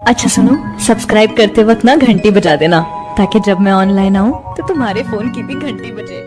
अच्छा सुनो, सब्सक्राइब करते वक्त ना घंटी बजा देना ताकि जब मैं ऑनलाइन आऊँ तो तुम्हारे फोन की भी घंटी बजे।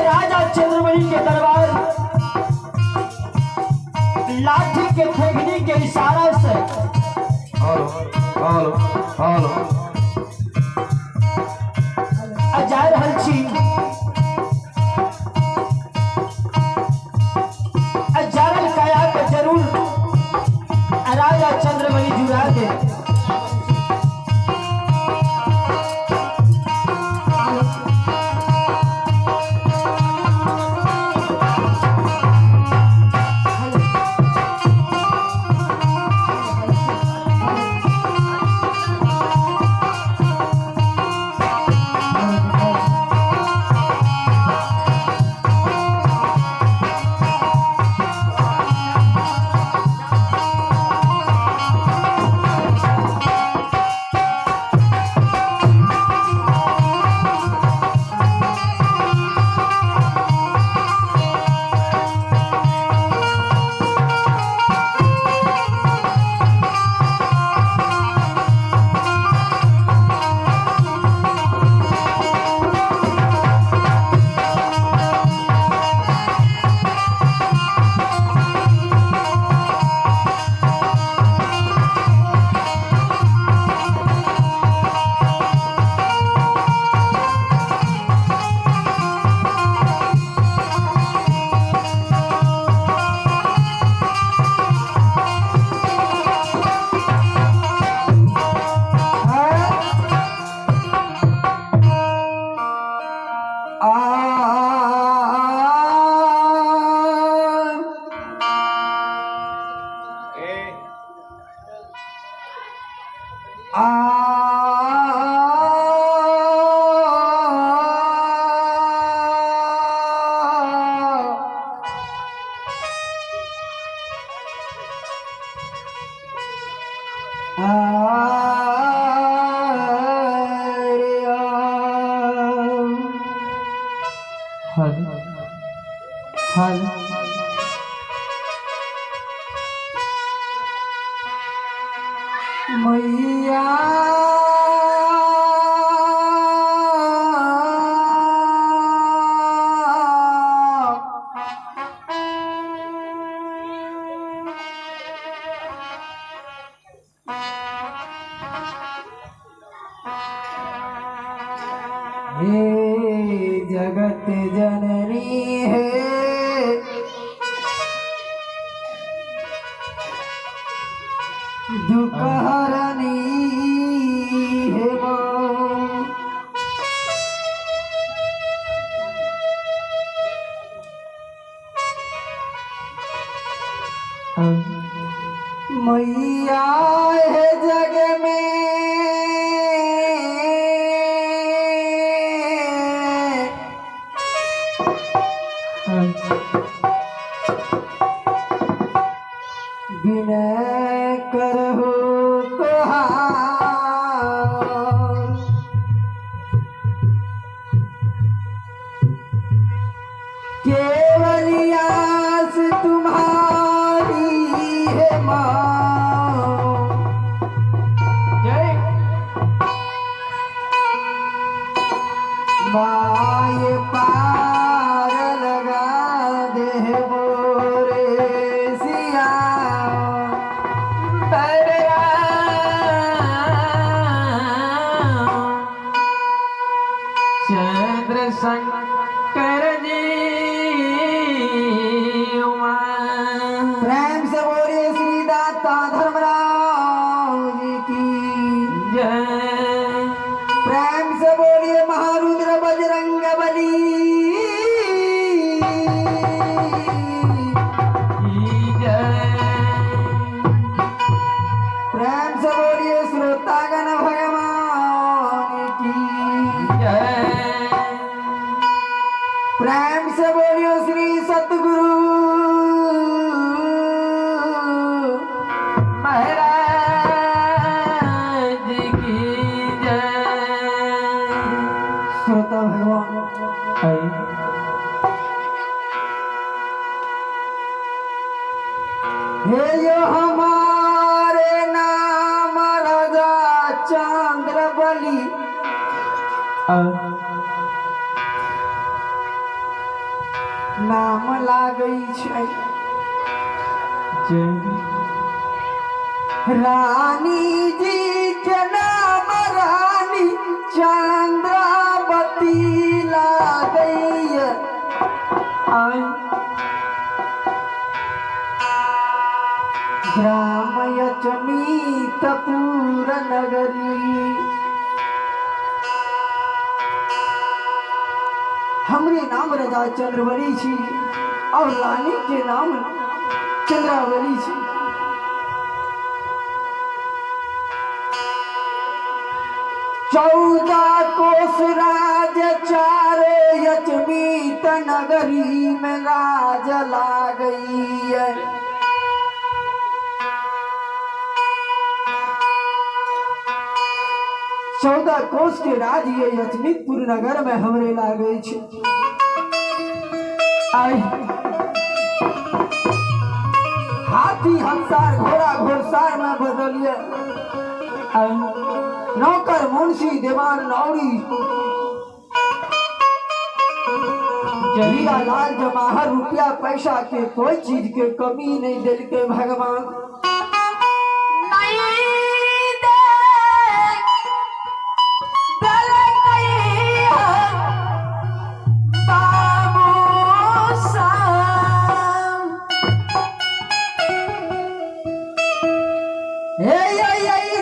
राजा चंद्रमणि के दरबार लाठी के फेंकने के इशारा से हेलो हेलो हेलो जा रहल छी। जरल काया के जरूर राजा चंद्रमणि जुड़ा दे। हेलो हेलो मैया हे जगत जननी है, दुख हरनी हे माँ। मैया है जग में विनय करहु तोहार, केवल आस तुम्हारी है माँ। जय माय पार लगा दे मोरे सिया। चंद्र शंकर जी उमा। प्रेम से बोलिए श्री दाता धर्मराव जी की जय। प्रेम से बोलिए महारुद्र बजरंग बली की जय। प्रेम से बोलिए श्रोतागण भगवान की जय। प्रेम से बोलिए श्री सतगुरु महाराज की जय। श्रोता भगवान, हे यो हमारे नाम राजा चंद्र बली, नाम लागै छै जय। रानी जी के नाम रानी चंद्रावती लागै। आई ग्राम यचमीतपुर नगरी। हमरे नाम राजा चंद्रवली छी और रानी के नाम चंद्रावली छी। 14 कोस राज चारे यचमीत नगरी में राज लागई। 14 कोस के राज ये यचमीतपुर नगर में हमरे लागै छै। आई हाथी हंसार घोड़ा घोड़सार में बदलिए। आई नौकर मुंशी देवान नौरी हीरा लाल जमाहर रुपया पैसा के कोई चीज के कमी नहीं दिल के भगवान। नहीं दे बाबू साहब। हे ये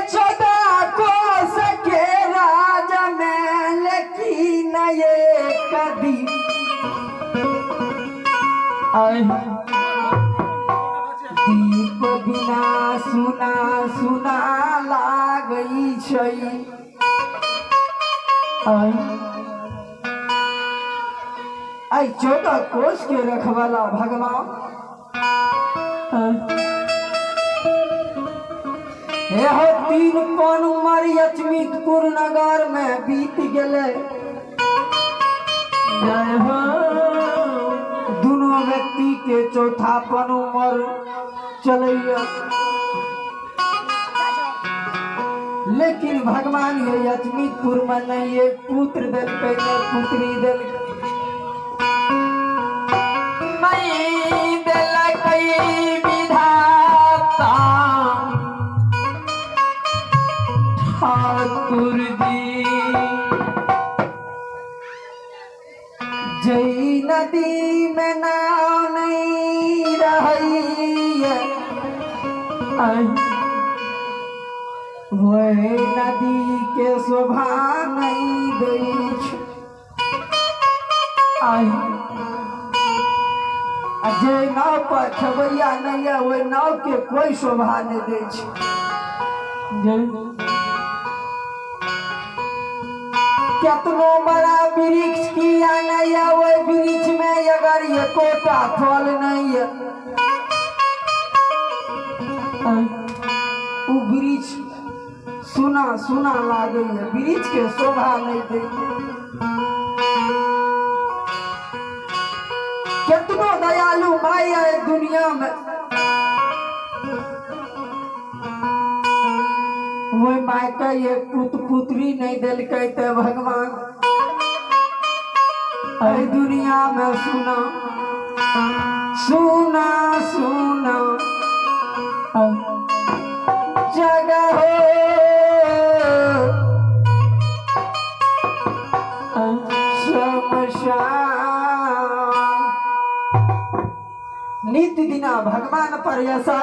14 कोस के राज में लेकिन ये कदी आई दीप बिना सुना सुना लागै छै। आई आई 14 कोस के रखवाला भगवान आई एहो 3 पन उमर अचमितपुर नगर में बीत गेले। जय हो। दोनों व्यक्ति के चौथा पन उमर चलैया, लेकिन भगवान ये अचमितपुर में नहीं एक पुत्र दिलकै नहीं पुत्री दिलकै। नहीं दिलकै विधाता ठाकुर जी। जई नदी में नाव नहीं रही वही नदी के शोभा नहीं दै छै। आ जे नाव पर खेबैया नहीं है ओहि नाव के कोई शोभा नहीं दै छै। जय। केतनो बड़ा वृक्ष किया नहीं है ओहि वृक्ष में अगर एकोटा फल नहीं है उ वृक्ष सुना सुना लागे है, वृक्ष के शोभा नहीं दै। केतनो दयालु माई है दुनिया में वही my के एक पुत्र पुत्री नहीं दिलकै ते भगवान एहि दुनिया में सुना सुना सुना जगह हो शमशान। नित्य दिना भगवान पर ऐसा